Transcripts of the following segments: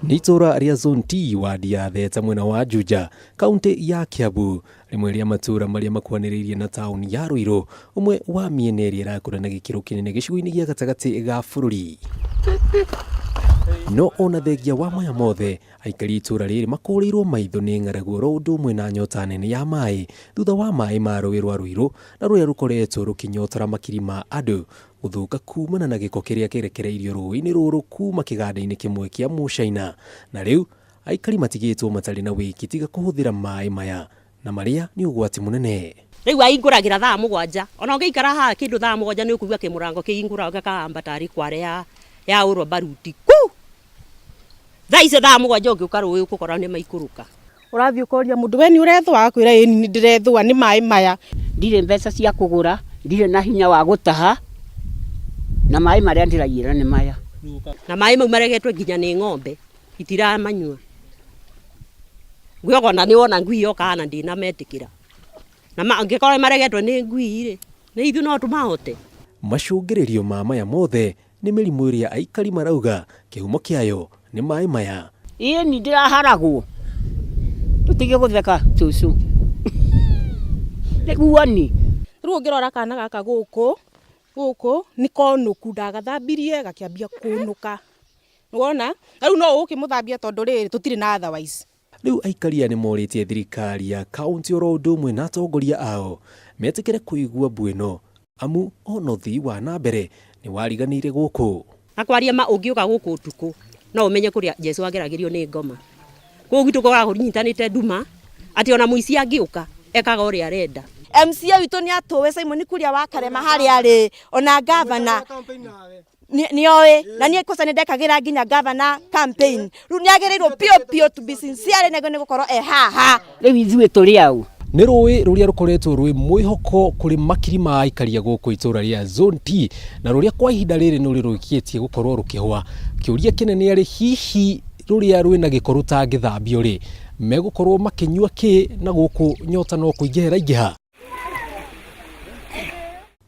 Nĩ itũũra rĩa Zone T wadi ya Theta mwena wa Juja, kaunti ya Kiambu, rĩmwe rĩa matũũra marĩa makuhanĩrĩirie na taũni ya Ruiru, ũmwe wa mĩena ĩrĩa ĩrakũra na gĩkĩro kĩnene gĩcigo-inĩ gĩa gatagatĩ ga bũrũri. No ona thengia wa maya mothe, aikari a itũũra rĩrĩ makũrĩirwo maitho nĩ ng'aragu oro ũndũ ũmwe na nyota nene ya maĩ thutha wa maĩ ma rũĩ rwa Ruiru na rũrĩa rũkoretwo rũkĩnyotora makiri ma andũ gũthũka kumana na gĩko kĩrĩa kĩrekereirio rũĩ-inĩ rũrũ kuma kĩganda-inĩ kĩmwe kĩa Mũcaina na rĩu aikari matigĩtwo matarĩ na wĩki tiga kũhũthĩra maĩ maya na marĩa nĩ ũgwati mũnene. Rĩu ahingũragĩra thaa mũgwanja, ona ũngĩikara haha kĩndũ thaa mũgwanja nĩ ũkũigua kĩmũrango kĩhingũra gĩkahamba tarĩ kware ya yahũrwo mbaruti ku! Thaa icio thaa mũgwanja ũngĩũka rũĩ ũgũkora nĩ maikũrũka. Ũrathiĩ ũkoria mũndũ we nĩ ũrethũa agakwĩra ĩni nĩ ndĩrethũa nĩ maĩ maya. Ndirĩ mbeca cia kũgũra, ndirĩ na hinya wa gũtaha, na maĩ marĩa ndĩraiyĩra nĩ maya. Na maĩ mau maregetwo nginya nĩ ng'ombe itiramanyua. Ngũyoga ona nĩ wona ngui yoka haha na ndĩnametĩkĩra. Na angĩkorwo maregetwo nĩ ngui rĩ, nĩ ithuĩ no tũmahote? Macũngĩrĩrio ma maya mothe Nĩ mĩrimũ ĩrĩa aikari marauga kĩhumo kĩayo nĩ maĩ maya. Ĩni ndĩraharagwo tũtige gũtheka cũcũ nĩguo ni. Rĩu ũngĩrora kana gaka gũkũ, gũkũ nĩ konũku ndagathambirie gakĩambia kũnũka, nĩwona? Na rĩu no ũgũkĩmũthambia tondũ rĩrĩ tũtirĩ na otherwise. Rĩu aikari aya nĩmorĩtie thirikari ya kauntĩ oro ũndũ ũmwe na atongoria ao metĩkĩre kũigua mbu ĩno amu ona ũthii wa na mbere nĩwariganĩire gũkũ. Na kwaria ma ũngĩũka gũkũ ũtukũ no ũmenye kũrĩa Jesu ageragĩrio nĩ ngoma. Kũu gwitũ gũkoragwo kũnyitanĩte nduma atĩ ona mũici angĩũka ekaga ũrĩa arenda. MCA witũ nĩ atũĩ Simon Kuria wa Karema harĩa arĩ ona gavana nĩoĩ na niĩ kosa nĩndekagĩra nginya gavana campaign rĩu nĩagĩrĩirwo piũ piũ to be sincere nĩguo nĩ gũkorwo e haha. Rĩu ithuĩ tũrĩ aũ? Nĩ rũĩ rũrĩa rũkoretwo rwĩ mwĩhoko kũrĩ makiri ma aikari a gũkũ itũra rĩa Zone T na rũrĩa kwa ihinda rĩrĩ nĩ rũrĩkĩtie gũkorwo rũkĩhwa. Kĩũria kĩnene arĩ hihi rũrĩa rwĩna gĩko rũtangĩthambio rĩ, megũkorwo makĩnyua kĩ na gũkũ nyota no kũingĩha ĩraingĩha?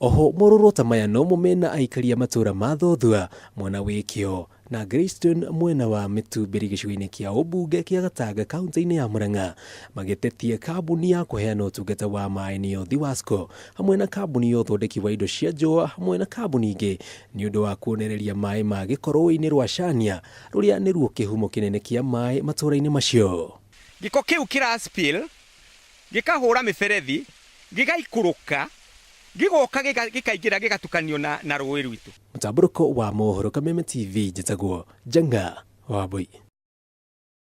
Oho morũrũ ta maya nomo mena aikari a matũra ma Thothua mwena wĩ Kĩo na Greystone mwena wa Mĩtumbĩri gĩcigo-inĩ kĩa ũmbunge kĩa Gatanga kaunti-inĩ ya Murang'a magĩtetia kambuni ya kũheana ũtungata wa maĩ nĩyo Thiwasco hamwe na kambuni ya ũthondeki wa indo cia njũa hamwe na kambuni ingĩ nĩ ũndũ wa kuonereria maĩ ma gĩko rũĩ-inĩ rwa Shania rũrĩa nĩruo kĩhumo kĩnene kĩa maĩ matũra-inĩ macio. Gĩko kĩu kĩra spill gĩkahũra mĩberethi, gĩgaikũrũka, gĩgoka gĩkaingĩra gĩgatukanio na, na rũĩ rwitũ. Mũtambũrũko wa mohoro Kameme TV, njĩtagwo Njenga Wambui.